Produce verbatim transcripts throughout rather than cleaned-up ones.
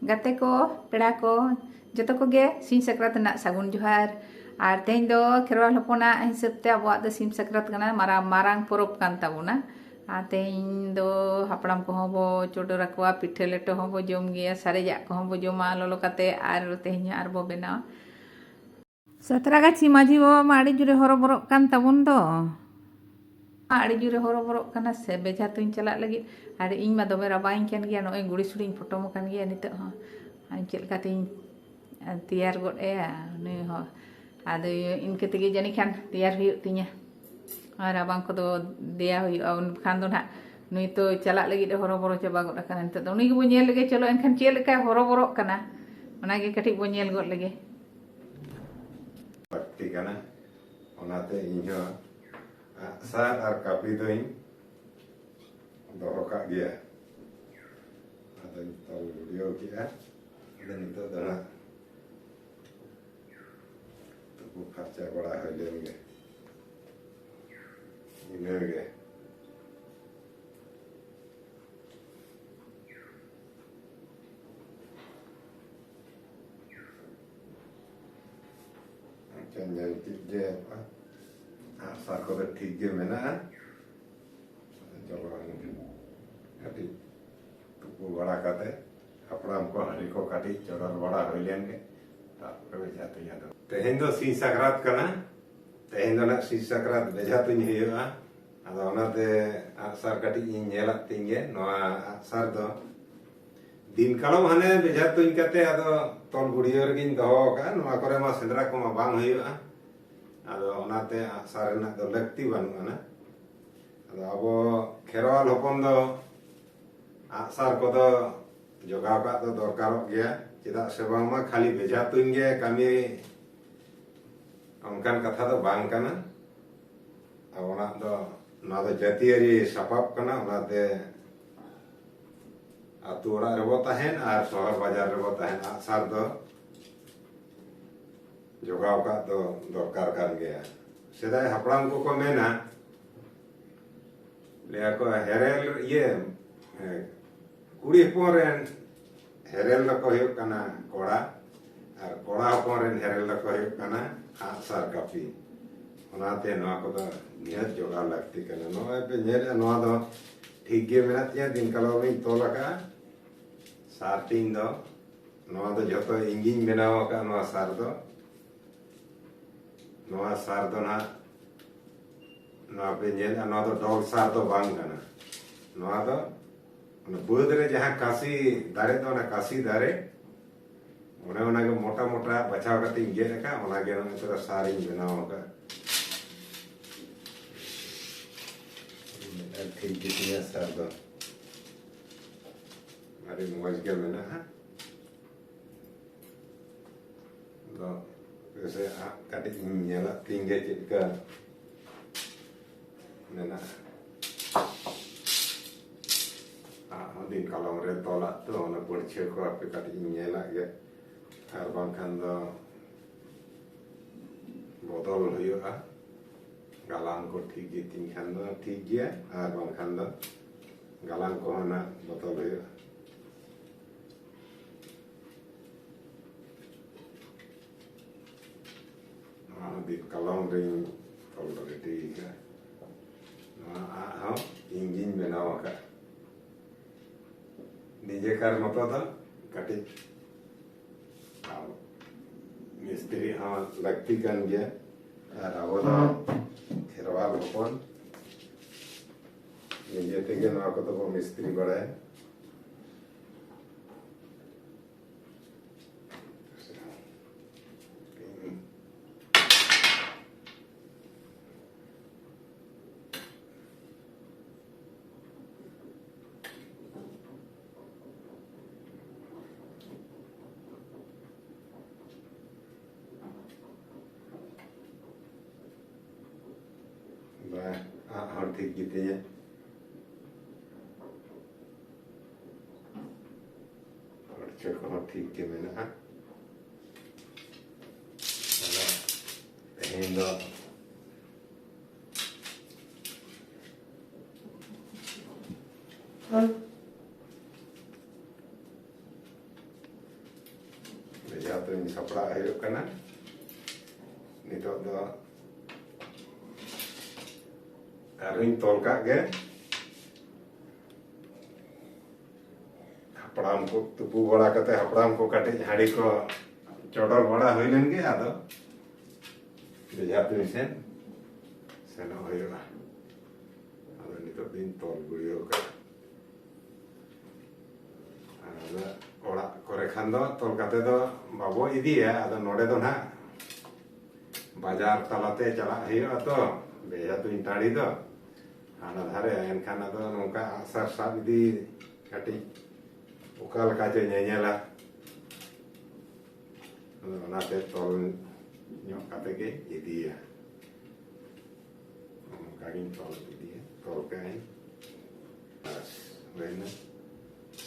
ᱜᱟᱛᱮ ᱠᱚ, ᱯᱮᱲᱟ ᱠᱚ, ᱡᱚᱛᱚ ᱠᱚᱜᱮ ᱥᱤᱧ ᱥᱟᱠᱨᱟᱛ ᱨᱮᱱᱟᱜ ᱥᱟᱹᱜᱩᱱ ᱡᱚᱦᱟᱨ᱾ ᱟᱨ ᱛᱮᱦᱮᱧ ᱫᱚ ᱠᱷᱮᱨᱣᱟᱞ ᱦᱚᱯᱚᱱᱟᱜ ᱦᱤᱥᱟᱹᱵ ᱛᱮ ᱟᱵᱚᱣᱟᱜ ᱫᱚ ᱥᱤᱧ ᱥᱟᱠᱨᱟᱛ ᱠᱟᱱᱟ, ᱢᱟᱨᱟᱝ, ᱢᱟᱨᱟᱝ ᱯᱚᱨᱚᱵᱽ ᱠᱟᱱ ᱛᱟᱵᱚᱱᱟ᱾ ᱟᱨ ᱛᱮᱦᱮᱧ ᱫᱚ ᱦᱟᱯᱲᱟᱢ ᱠᱚᱦᱚᱸ ᱵᱚ ᱪᱚᱰᱚᱨ ᱟᱠᱚᱣᱟ, ᱯᱤᱴᱷᱟᱹ ᱞᱮᱴᱚ ᱦᱚᱸ ᱵᱚ ᱡᱚᱢ ᱜᱮᱭᱟ, ᱥᱟᱨᱮᱡᱟᱜ ᱠᱚᱦᱚᱸ ᱵᱚ ᱡᱚᱢᱟ ᱞᱚᱞᱚ ᱠᱟᱛᱮ, ᱟᱨ ᱛᱮᱦᱮᱧ ᱦᱚᱸ ᱟᱨ ᱵᱚ ᱵᱮᱱᱟᱣᱟ᱾ ᱥᱟᱛᱨᱟᱜᱟᱪᱷᱤ ᱢᱟᱹᱡᱷᱤ ᱵᱟᱵᱟ ᱢᱟ ᱟᱹᱰᱤ ᱡᱳᱨᱮ ᱦᱚᱨᱚᱵᱚᱨᱚᱜ ᱠᱟᱱ ᱛᱟᱵᱚᱱ ᱫᱚ᱾ ᱟᱹᱰᱤ ᱡᱳᱨᱮ ᱦᱚᱨᱚᱵᱚᱨᱚᱜ ᱠᱟᱱᱟ ᱥᱮ ᱵᱮᱡᱷᱟ ᱛᱩᱧ ᱪᱟᱞᱟᱜ ᱞᱟᱹᱜᱤᱫ᱾ ᱟᱨ ᱤᱧ ᱢᱟ ᱫᱚᱢᱮ ᱨᱟᱵᱟᱝ ᱤᱧ ᱠᱟᱱ ᱜᱮᱭᱟ, ᱱᱚᱜᱼᱚᱭ ᱜᱩᱲᱤ ᱥᱩᱲᱤᱧ ᱯᱚᱴᱚᱢ ᱟᱠᱟᱱ ᱜᱮᱭᱟ ᱱᱤᱛᱚᱜ ᱦᱚᱸ᱾ ᱟᱨ ᱪᱮᱫ ᱞᱮᱠᱟᱛᱤᱧ ᱛᱮᱭᱟᱨ ᱜᱚᱫ ᱮᱭᱟ ᱱᱩᱭ ᱦᱚᱸ᱾ ᱟᱫᱚ ᱤᱱᱠᱟᱹ ᱛᱮᱜᱮ ᱡᱟᱹᱱᱤᱡ ᱠᱷᱟᱱ ᱛᱮᱭᱟᱨ ᱦᱩᱭᱩᱜ ᱛᱤᱧᱟ᱾ ᱟᱨ ᱨᱟᱵᱟᱝ ᱠᱚᱫᱚ ᱫᱮᱭᱟ ᱦᱩᱭᱩᱜᱼᱟ, ᱵᱟᱠᱷᱟᱱ ᱫᱚ ᱱᱟᱦᱟᱜ ᱱᱩᱭ ᱛᱚ ᱪᱟᱞᱟᱜ ᱞᱟᱹᱜᱤᱫ ᱮ ᱦᱚᱨᱚᱵᱚᱨᱚ ᱪᱟᱵᱟ ᱜᱚᱫ ᱟᱠᱟᱱᱟ᱾ ᱱᱤᱛᱚᱜ ᱫᱚ ᱩᱱᱤ ᱜᱮᱵᱚᱱ ᱧᱮᱞ ᱞᱮᱜᱮ, ᱪᱚᱞᱚ ᱮᱱᱠᱷᱟᱱ ᱪᱮᱫ ᱞᱮᱠᱟᱭ ᱦᱚᱨᱚᱵᱚᱨᱚᱜ ᱠᱟᱱᱟ, ᱚᱱᱟᱜᱮ ᱠᱟᱹᱴᱤᱡ ᱵᱚᱱ ᱧᱮᱞ ᱜᱚᱫ ᱞᱮᱜᱮ᱾ ᱞᱟᱹᱠᱛᱤ ᱠᱟᱱᱟ᱾ ᱚᱱᱟᱛᱮ ᱤᱧ ᱦᱚᱸ ᱟᱜᱼᱥᱟᱨ ᱟᱨ ᱠᱟᱹᱯᱤ ᱫᱚᱧ ᱫᱚᱦᱚ ᱠᱟᱜ ᱜᱮᱭᱟ᱾ ᱟᱫᱚᱧ ᱛᱚᱞ ᱜᱩᱰᱭᱟᱹᱣ ᱠᱮᱜᱼᱟ᱾ ᱟᱫᱚ ᱱᱤᱛᱚᱜ ᱫᱚ ᱦᱟᱸᱜ ᱛᱩᱯᱩ ᱯᱷᱟᱨᱪᱟ ᱵᱟᱲᱟ ᱦᱩᱭ ᱞᱮᱱ ᱜᱮ᱾ ᱤᱱᱟᱹᱜᱮ᱾ ᱟᱪᱪᱷᱟ, ᱧᱮᱞ ᱠᱮᱫ ᱜᱮ ᱟᱜᱼᱥᱟᱨ ᱠᱚᱫᱚ ᱴᱷᱤᱠ ᱜᱮ ᱢᱮᱱᱟᱜᱼᱟ᱾ ᱪᱚᱞᱚ, ᱠᱟᱹᱴᱤᱡ ᱛᱩᱯᱩ ᱵᱟᱲᱟ ᱠᱟᱛᱮ, ᱦᱟᱯᱲᱟᱢ ᱠᱚ ᱦᱟᱺᱰᱤ ᱠᱚ ᱠᱟᱹᱴᱤᱡ ᱪᱚᱰᱚᱨ ᱵᱟᱲᱟ ᱦᱩᱭ ᱞᱮᱱ ᱜᱮ, ᱛᱟᱨᱯᱚᱨᱮ ᱵᱮᱡᱷᱟ ᱛᱩᱧ᱾ ᱟᱫᱚ ᱛᱮᱦᱮᱧ ᱫᱚ ᱥᱤᱧ ᱥᱟᱠᱨᱟᱛ ᱠᱟᱱᱟ, ᱛᱮᱦᱮᱧ ᱫᱚ ᱱᱟᱜ ᱥᱤᱧ ᱥᱟᱠᱨᱟᱛ ᱵᱮᱡᱷᱟ ᱛᱩᱧ ᱦᱩᱭᱩᱜᱼᱟ᱾ ᱟᱫᱚ ᱚᱱᱟᱛᱮ ᱟᱜᱼᱥᱟᱨ ᱠᱟᱹᱴᱤᱡ ᱤᱧ ᱧᱮᱞᱟᱫ ᱛᱤᱧ ᱜᱮ᱾ ᱱᱚᱣᱟ ᱟᱜᱼᱥᱟᱨ ᱫᱚ ᱫᱤᱱ ᱠᱟᱞᱚᱢ ᱦᱟᱱᱮ ᱵᱮᱡᱷᱟ ᱛᱩᱧ ᱠᱟᱛᱮ ᱟᱫᱚ ᱛᱚᱞ ᱜᱩᱲᱭᱟᱹᱣ ᱨᱮᱜᱮᱧ ᱫᱚᱦᱚ ᱟᱠᱟᱫᱼᱟ᱾ ᱱᱚᱣᱟ ᱠᱚᱨᱮ ᱢᱟ ᱥᱮᱸᱫᱽᱨᱟ ᱠᱚᱢᱟ ᱵᱟᱝ ᱦᱩᱭᱩᱜᱼᱟ, ᱟᱫᱚ ᱚᱱᱟᱛᱮ ᱟᱜᱼᱥᱟᱨ ᱨᱮᱱᱟᱜ ᱫᱚ ᱞᱟᱹᱠᱛᱤ ᱵᱟᱹᱱᱩᱜ ᱟᱱᱟ᱾ ᱟᱫᱚ ᱟᱵᱚ ᱠᱷᱮᱨᱣᱟᱞ ᱦᱚᱯᱚᱱ ᱫᱚ ᱟᱜᱼᱥᱟᱨ ᱠᱚᱫᱚ ᱡᱚᱜᱟᱣ ᱠᱟᱜ ᱫᱚ ᱫᱚᱨᱠᱟᱨᱚᱜ ᱜᱮᱭᱟ, ᱪᱮᱫᱟᱜ ᱥᱮ ᱵᱟᱝᱢᱟ ᱠᱷᱟᱹᱞᱤ ᱵᱮᱡᱷᱟ ᱛᱩᱧ ᱜᱮ ᱠᱟᱹᱢᱤ ᱚᱱᱠᱟᱱ ᱠᱟᱛᱷᱟ ᱫᱚ ᱵᱟᱝ ᱠᱟᱱᱟ᱾ ᱟᱵᱚᱱᱟᱜ ᱫᱚ ᱱᱚᱣᱟ ᱫᱚ ᱡᱟᱹᱛᱤᱭᱟᱹᱨᱤ ᱥᱟᱯᱟᱵ ᱠᱟᱱᱟ, ᱚᱱᱟᱛᱮ ᱟᱹᱛᱩ ᱚᱲᱟᱜ ᱨᱮᱵᱚ ᱛᱟᱦᱮᱱ ᱟᱨ ᱥᱚᱦᱚᱨ ᱵᱟᱡᱟᱨ ᱨᱮᱵᱚ ᱛᱟᱦᱮᱱ, ᱟᱜᱼᱥᱟᱨ ᱫᱚ ᱡᱚᱜᱟᱣ ᱠᱟᱜ ᱫᱚ ᱫᱚᱨᱠᱟᱨ ᱠᱟᱱ ᱜᱮᱭᱟ᱾ ᱥᱮᱫᱟᱭ ᱦᱟᱯᱲᱟᱢ ᱠᱚᱠᱚ ᱢᱮᱱᱟ, ᱞᱟᱹᱭᱟ ᱠᱚ ᱦᱮᱨᱮᱞ ᱤᱭᱟᱹ, ᱮ, ᱠᱩᱲᱤ ᱦᱚᱯᱚᱱ ᱨᱮᱱ ᱦᱮᱨᱮᱞ ᱫᱚᱠᱚ ᱦᱩᱭᱩᱜ ᱠᱟᱱᱟ ᱠᱚᱲᱟ, ᱟᱨ ᱠᱚᱲᱟ ᱦᱚᱯᱚᱱ ᱨᱮᱱ ᱦᱮᱨᱮᱞ ᱫᱚᱠᱚ ᱦᱩᱭᱩᱜ ᱠᱟᱱᱟ ᱟᱜᱼᱥᱟᱨ ᱠᱟᱹᱯᱤ᱾ ᱚᱱᱟᱛᱮ ᱱᱚᱣᱟ ᱠᱚᱫᱚ ᱱᱤᱦᱟᱹᱛ ᱡᱚᱜᱟᱣ ᱞᱟᱹᱠᱛᱤ ᱠᱟᱱᱟ᱾ ᱱᱚᱜᱼᱚᱭ ᱯᱮ ᱧᱮᱞᱮᱫᱼᱟ, ᱱᱚᱣᱟ ᱫᱚ ᱴᱷᱤᱠ ᱜᱮ ᱢᱮᱱᱟᱜ ᱛᱤᱧᱟᱹ, ᱫᱤᱱ ᱠᱟᱞᱚᱢ ᱤᱧ ᱛᱚᱞ ᱟᱠᱟᱫᱼᱟ᱾ ᱥᱟᱨ ᱛᱤᱧ ᱫᱚ, ᱱᱚᱣᱟ ᱫᱚ ᱡᱷᱚᱛᱚ ᱤᱧᱜᱤᱧ ᱵᱮᱱᱟᱣ ᱟᱠᱟᱫᱼᱟ, ᱱᱚᱣᱟ ᱥᱟᱨ ᱫᱚ᱾ ᱱᱚᱣᱟ ᱥᱟᱨ ᱫᱚ ᱱᱟᱦᱟᱜ, ᱱᱚᱣᱟ ᱯᱮ ᱧᱮᱞᱮᱫᱼᱟ, ᱱᱚᱣᱟ ᱫᱚ ᱰᱚᱞ ᱥᱟᱨ ᱫᱚ ᱵᱟᱝ ᱠᱟᱱᱟ᱾ ᱱᱚᱣᱟ ᱫᱚ ᱚᱱᱟ ᱵᱟᱹᱫᱽ ᱨᱮ ᱡᱟᱦᱟᱸ ᱠᱟᱥᱤ ᱫᱟᱨᱮ ᱫᱚ, ᱚᱱᱟ ᱠᱟᱥᱤ ᱫᱟᱨᱮ, ᱚᱱᱮ ᱚᱱᱟᱜᱮ ᱢᱚᱴᱟ ᱢᱚᱴᱟ ᱵᱟᱪᱷᱟᱣ ᱠᱟᱛᱮᱧ ᱜᱮᱫ ᱟᱠᱟᱫ, ᱚᱱᱟᱜᱮ ᱱᱚᱜᱼᱚᱭ ᱛᱷᱚᱲᱟ ᱥᱟᱨᱤᱧ ᱵᱮᱱᱟᱣ ᱟᱠᱟᱫ᱾ ᱟᱨ ᱴᱷᱤᱠ ᱜᱮ ᱛᱤᱧᱟ ᱥᱟᱨ ᱫᱚ, ᱟᱹᱰᱤ ᱢᱚᱡᱽ ᱜᱮ ᱢᱮᱱᱟᱜᱼᱟ᱾ ᱫᱚ ᱯᱮᱥᱮ ᱦᱟᱸᱜ ᱠᱟᱹᱴᱤᱡ ᱤᱧ ᱧᱮᱞᱟᱜ ᱛᱤᱧ ᱜᱮ ᱪᱮᱫ ᱞᱮᱠᱟ ᱢᱮᱱᱟᱜᱼᱟ᱾ ᱟᱜ ᱦᱚᱸ ᱫᱤᱱ ᱠᱟᱞᱚᱢ ᱨᱮ ᱛᱚᱞᱟᱜ ᱛᱚ, ᱚᱱᱟ ᱯᱟᱹᱲᱪᱷᱟᱹ ᱠᱚ ᱦᱟᱯᱮ ᱠᱟᱹᱴᱤᱡ ᱤᱧ ᱧᱮᱞᱟᱜ ᱜᱮ, ᱟᱨ ᱵᱟᱝᱠᱷᱟᱱ ᱫᱚ ᱵᱚᱫᱚᱞ ᱦᱩᱭᱩᱜᱼᱟ᱾ ᱜᱟᱞᱟᱝ ᱠᱚ ᱴᱷᱤᱠ ᱜᱮ ᱛᱤᱧ ᱠᱷᱟᱱ ᱫᱚ ᱴᱷᱤᱠ ᱜᱮᱭᱟ, ᱟᱨ ᱵᱟᱝᱠᱷᱟᱱ ᱫᱚ ᱜᱟᱞᱟᱝ ᱠᱚᱦᱚᱸ ᱱᱟᱜ ᱵᱚᱫᱚᱞ ᱦᱩᱭᱩᱜᱼᱟ᱾ ᱱᱚᱣᱟ ᱦᱚᱸ ᱫᱤᱱ ᱠᱟᱞᱚᱢ ᱨᱤᱧ ᱚᱞ ᱨᱮᱰᱤ ᱟᱠᱟᱫᱼᱟ᱾ ᱱᱚᱣᱟ ᱟᱜ ᱦᱚᱸ ᱤᱧ ᱜᱤᱧ ᱵᱮᱱᱟᱣ ᱟᱠᱟᱫᱼᱟ᱾ ᱱᱤᱡᱮᱠᱟᱨ ᱢᱚᱛᱚ ᱫᱚ ᱠᱟᱹᱴᱤᱡ ᱟᱨ ᱢᱤᱥᱛᱨᱤ ᱦᱚᱸ ᱞᱟᱹᱠᱛᱤ ᱠᱟᱱ ᱜᱮᱭᱟ᱾ ᱟᱨ ᱟᱵᱚ ᱫᱚ ᱠᱷᱮᱨᱣᱟᱞ ᱦᱚᱯᱚᱱ, ᱱᱤᱡᱮ ᱛᱮᱜᱮ ᱱᱚᱣᱟ ᱠᱚᱫᱚ ᱵᱚ ᱢᱤᱥᱛᱨᱤ ᱵᱟᱲᱟᱭᱟ᱾ ᱵᱟ, ᱟᱜ ᱦᱚᱸ ᱴᱷᱤᱠ ᱜᱮᱛᱤᱧᱟ᱾ ᱯᱟᱹᱲᱪᱷᱟᱹ ᱠᱚᱦᱚᱸ ᱴᱷᱤᱠ ᱜᱮ ᱢᱮᱱᱟᱜᱼᱟ᱾ ᱟᱫᱚ ᱛᱮᱦᱮᱧ ᱫᱚ ᱵᱮᱡᱷᱟ ᱛᱩᱧ ᱥᱟᱯᱲᱟᱣ ᱦᱩᱭᱩᱜ ᱠᱟᱱᱟ᱾ ᱱᱤᱛᱚᱜ ᱫᱚ ᱟᱨᱦᱚᱸᱧ ᱛᱚᱞ ᱠᱟᱜ ᱜᱮ᱾ ᱦᱟᱯᱲᱟᱢ ᱠᱚ ᱛᱩᱯᱩ ᱵᱟᱲᱟ ᱠᱟᱛᱮ, ᱦᱟᱯᱲᱟᱢ ᱠᱚ ᱠᱟᱹᱴᱤᱡ ᱦᱟᱺᱰᱤ ᱠᱚ ᱪᱚᱰᱚᱨ ᱵᱟᱲᱟ ᱦᱩᱭ ᱞᱮᱱ ᱜᱮ, ᱟᱫᱚ ᱵᱮᱡᱷᱟ ᱛᱩᱧ ᱥᱮᱱ ᱥᱮᱱᱚᱜ ᱦᱩᱭᱩᱜᱼᱟ᱾ ᱟᱫᱚ ᱱᱤᱛᱚᱜ ᱫᱚᱧ ᱛᱚᱞ ᱜᱩᱲᱭᱟᱹᱣ ᱠᱟᱜᱼᱟ᱾ ᱟᱫᱚ ᱚᱲᱟᱜ ᱠᱚᱨᱮ ᱠᱷᱟᱱ ᱫᱚ ᱛᱚᱞ ᱠᱟᱛᱮ ᱫᱚ ᱵᱟᱵᱚ ᱤᱫᱤᱭᱟ᱾ ᱟᱫᱚ ᱱᱚᱰᱮ ᱫᱚ ᱱᱟᱦᱟᱜ ᱵᱟᱡᱟᱨ ᱛᱟᱞᱟᱛᱮ ᱪᱟᱞᱟᱜ ᱦᱩᱭᱩᱜᱼᱟ ᱛᱚ, ᱵᱮᱡᱷᱟ ᱛᱩᱧ ᱴᱟᱺᱰᱤ ᱫᱚ ᱦᱟᱱᱟ ᱫᱷᱟᱨᱮ᱾ ᱮᱱᱠᱷᱟᱱ ᱟᱫᱚ ᱱᱚᱝᱠᱟ ᱟᱜᱼᱥᱟᱨ ᱥᱟᱵ ᱤᱫᱤ ᱠᱟᱹᱴᱤᱡ ᱚᱠᱟ ᱞᱮᱠᱟ ᱪᱚ ᱧᱮᱧᱮᱞᱟ᱾ ᱟᱫᱚ ᱚᱱᱟᱛᱮ ᱛᱚᱞ ᱧᱚᱜ ᱠᱟᱛᱮ ᱜᱮ ᱤᱫᱤᱭᱟ᱾ ᱚᱱᱠᱟᱜᱤᱧ ᱛᱚᱞ ᱤᱫᱤᱭᱟ, ᱛᱚᱞ ᱠᱟᱜᱼᱟᱹᱧ᱾ ᱵᱟᱥ, ᱦᱩᱭᱱᱟ᱾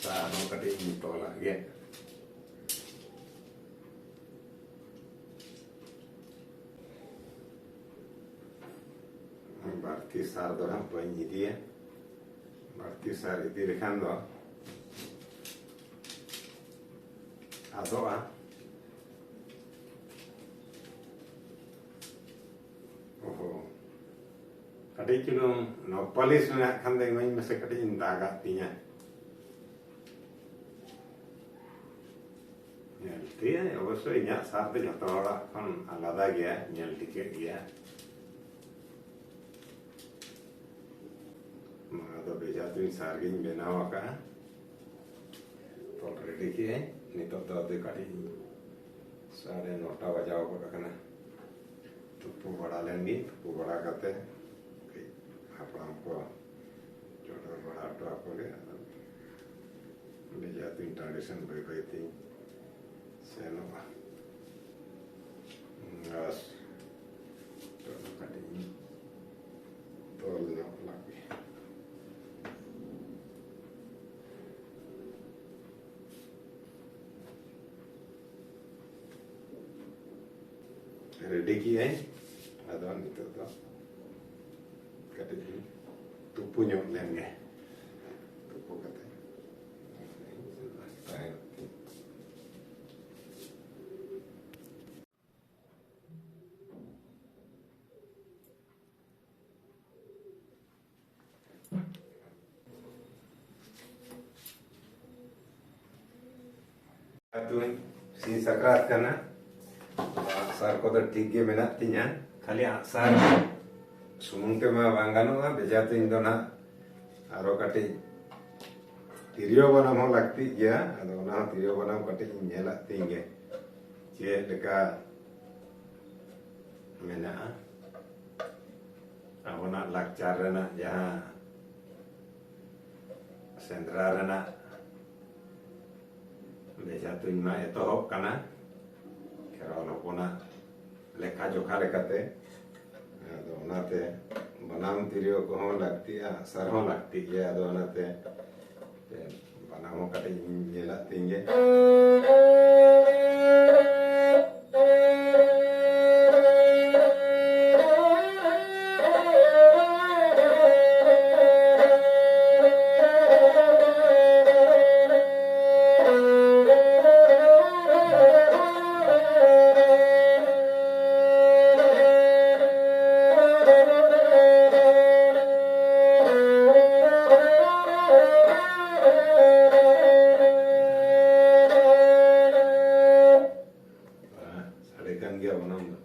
ᱥᱟᱨ ᱦᱚᱸ ᱠᱟᱹᱴᱤᱡ ᱤᱧ ᱛᱚᱞᱟᱜ ᱜᱮ᱾ ᱵᱟᱹᱲᱛᱤ ᱥᱟᱨ ᱫᱚ ᱦᱟᱸᱜ ᱵᱟᱹᱧ ᱤᱫᱤᱭᱟ᱾ ᱵᱟᱹᱲᱛᱤ ᱥᱟᱨ ᱤᱫᱤ ᱞᱮᱠᱷᱟᱱ ᱫᱚ ᱟᱫᱚᱜᱼᱟ᱾ ᱚᱦᱚ, ᱠᱟᱹᱴᱤᱡ ᱪᱩᱞᱩᱝ ᱱᱚᱠ ᱯᱟᱹᱞᱤᱥ ᱢᱮᱱᱟᱜ ᱠᱷᱟᱱ ᱫᱚ ᱤᱢᱟᱹᱧ ᱢᱮᱥᱮ, ᱠᱟᱹᱴᱤᱡ ᱤᱧ ᱫᱟᱜᱟᱜ ᱛᱤᱧᱟ᱾ ᱧᱮᱞ ᱴᱷᱤᱠᱟᱹᱧ, ᱚᱵᱚᱥᱥᱳᱭ ᱤᱧᱟᱹᱜ ᱥᱟᱨ ᱫᱚ ᱡᱷᱚᱛᱚ ᱦᱚᱲᱟᱜ ᱠᱷᱚᱱ ᱟᱞᱟᱫᱟ ᱜᱮᱭᱟ, ᱧᱮᱞ ᱴᱷᱤᱠᱟᱹᱜ ᱜᱮᱭᱟ᱾ ᱱᱚᱣᱟ ᱫᱚ ᱵᱮᱡᱷᱟ ᱛᱩᱧ ᱥᱟᱨ ᱜᱤᱧ ᱵᱮᱱᱟᱣ ᱟᱠᱟᱫᱼᱟ᱾ ᱛᱚᱞ ᱨᱮᱰᱤ ᱠᱮᱜᱼᱟᱹᱧ᱾ ᱱᱤᱛᱚᱜ ᱫᱚ ᱟᱫᱚ ᱠᱟᱹᱴᱤᱡ ᱤᱧ, ᱥᱟᱲᱮ ᱱᱚᱴᱟ ᱵᱟᱡᱟᱣ ᱜᱚᱫ ᱟᱠᱟᱱᱟ᱾ ᱛᱩᱯᱩ ᱵᱟᱲᱟ ᱞᱮᱱ ᱜᱤᱧ, ᱛᱩᱯᱩ ᱵᱟᱲᱟ ᱠᱟᱛᱮ ᱠᱟᱹᱡ ᱦᱟᱯᱲᱟᱢ ᱠᱚ ᱪᱚᱰᱚᱨ ᱵᱟᱲᱟ ᱦᱚᱴᱚ ᱟᱠᱚ ᱜᱮ᱾ ᱟᱫᱚ ᱵᱮᱡᱷᱟ ᱛᱩᱧ ᱴᱟᱺᱰᱤ ᱥᱮᱱ ᱵᱟᱹᱭ ᱵᱟᱹᱭ ᱛᱤᱧ ᱥᱮᱱᱚᱜᱼᱟ᱾ ᱵᱟᱥ, ᱱᱤᱛᱚᱜ ᱫᱚ ᱠᱟᱹᱴᱤᱡ ᱤᱧ ᱛᱚᱞ ᱧᱚᱜ ᱞᱟᱜ ᱜᱮ᱾ ᱨᱮᱰᱤ ᱠᱮᱜᱼᱟᱹᱧ᱾ ᱟᱫᱚ ᱱᱤᱛᱚᱜ ᱫᱚ ᱠᱟᱹᱴᱤᱡ ᱤᱧ ᱛᱩᱯᱩ ᱧᱚᱜ ᱞᱮᱱ ᱜᱮ᱾ ᱛᱩᱯᱩ ᱠᱟᱛᱮ ᱛᱟᱦᱮᱱ᱾ ᱟᱹᱛᱩᱧ ᱥᱤᱧ ᱥᱟᱠᱨᱟᱛ ᱠᱟᱱᱟ᱾ ᱟᱜᱼᱥᱟᱨ ᱠᱚᱫᱚ ᱴᱷᱤᱠ ᱜᱮ ᱢᱮᱱᱟᱜ ᱛᱤᱧᱟ, ᱠᱷᱟᱹᱞᱤ ᱟᱜᱼᱥᱟᱨ ᱥᱩᱢᱩᱝ ᱛᱮᱢᱟ ᱵᱟᱝ ᱜᱟᱱᱚᱜᱼᱟ, ᱵᱮᱡᱷᱟ ᱛᱩᱧ ᱫᱚ ᱱᱟᱜ ᱟᱨᱚ ᱠᱟᱹᱴᱤᱡ ᱛᱤᱨᱭᱳ ᱵᱟᱱᱟᱢ ᱦᱚᱸ ᱞᱟᱹᱠᱛᱤᱜ ᱜᱮᱭᱟ᱾ ᱟᱫᱚ ᱚᱱᱟ ᱦᱚᱸ ᱛᱤᱨᱭᱳ ᱵᱟᱱᱟᱢ ᱠᱟᱹᱴᱤᱡ ᱤᱧ ᱧᱮᱞᱟᱜ ᱛᱤᱧ ᱜᱮ, ᱪᱮᱫ ᱞᱮᱠᱟ ᱢᱮᱱᱟᱜᱼᱟ᱾ ᱟᱵᱚᱱᱟᱜ ᱞᱟᱠᱪᱟᱨ ᱨᱮᱱᱟᱜ ᱡᱟᱦᱟᱸ ᱥᱮᱸᱫᱽᱨᱟ ᱨᱮᱱᱟᱜ ᱵᱮᱡᱷᱟ ᱛᱩᱧ ᱢᱟ ᱮᱛᱚᱦᱚᱵ ᱠᱟᱱᱟ ᱠᱷᱮᱨᱣᱟᱞ ᱦᱚᱯᱚᱱᱟᱜ ᱞᱮᱠᱷᱟ ᱡᱚᱠᱷᱟ ᱞᱮᱠᱟᱛᱮ᱾ ᱟᱫᱚ ᱚᱱᱟᱛᱮ ᱵᱟᱱᱟᱢ ᱛᱤᱨᱭᱳ ᱠᱚᱦᱚᱸ ᱞᱟᱹᱠᱛᱤᱜᱼᱟ, ᱟᱜᱼᱥᱟᱨ ᱦᱚᱸ ᱞᱟᱹᱠᱛᱤ ᱜᱮᱭᱟ᱾ ᱟᱫᱚ ᱚᱱᱟᱛᱮ ᱵᱟᱱᱟᱢ ᱦᱚᱸ ᱠᱟᱹᱴᱤᱡ ᱤᱧ ᱧᱮᱞᱟᱜ ᱛᱤᱧ ᱜᱮ᱾ ᱥᱟᱰᱮ ᱠᱟᱱ ᱜᱮᱭᱟ ᱵᱟᱱᱟᱢ ᱫᱚ᱾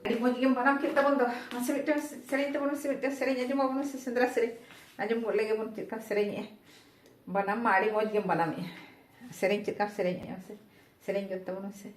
ᱟᱹᱰᱤ ᱢᱚᱡᱽ ᱜᱮᱢ ᱵᱟᱱᱟᱢ ᱠᱮᱫ ᱛᱟᱵᱚᱱ ᱫᱚ᱾ ᱢᱟᱥᱮ ᱢᱤᱫᱴᱟᱝ ᱥᱮᱨᱮᱧ ᱛᱟᱵᱚᱱ ᱢᱮᱥᱮ, ᱢᱤᱫᱴᱟᱝ ᱥᱮᱨᱮᱧ ᱟᱸᱡᱚᱢ ᱟᱵᱚᱱ ᱢᱮᱥᱮ, ᱥᱮᱸᱫᱽᱨᱟ ᱥᱮᱨᱮᱧ᱾ ᱟᱸᱡᱚᱢ ᱜᱚᱫ ᱞᱮᱜᱮ ᱵᱚᱱ ᱪᱮᱫ ᱞᱮᱠᱟᱢ ᱥᱮᱨᱮᱧᱮᱜᱼᱟ᱾ ᱵᱟᱱᱟᱢ ᱢᱟ ᱟᱹᱰᱤ ᱢᱚᱡᱽ ᱜᱮᱢ ᱵᱟᱱᱟᱢᱮᱜᱼᱟ᱾ ᱥᱮᱨᱮᱧ ᱪᱮᱫ ᱞᱮᱠᱟᱢ ᱥᱮᱨᱮᱧᱮᱜᱼᱟ ᱢᱟᱥᱮ? ᱥᱮᱨᱮᱧ ᱜᱚᱫ ᱛᱟᱵᱚᱱ ᱢᱮᱥᱮ᱾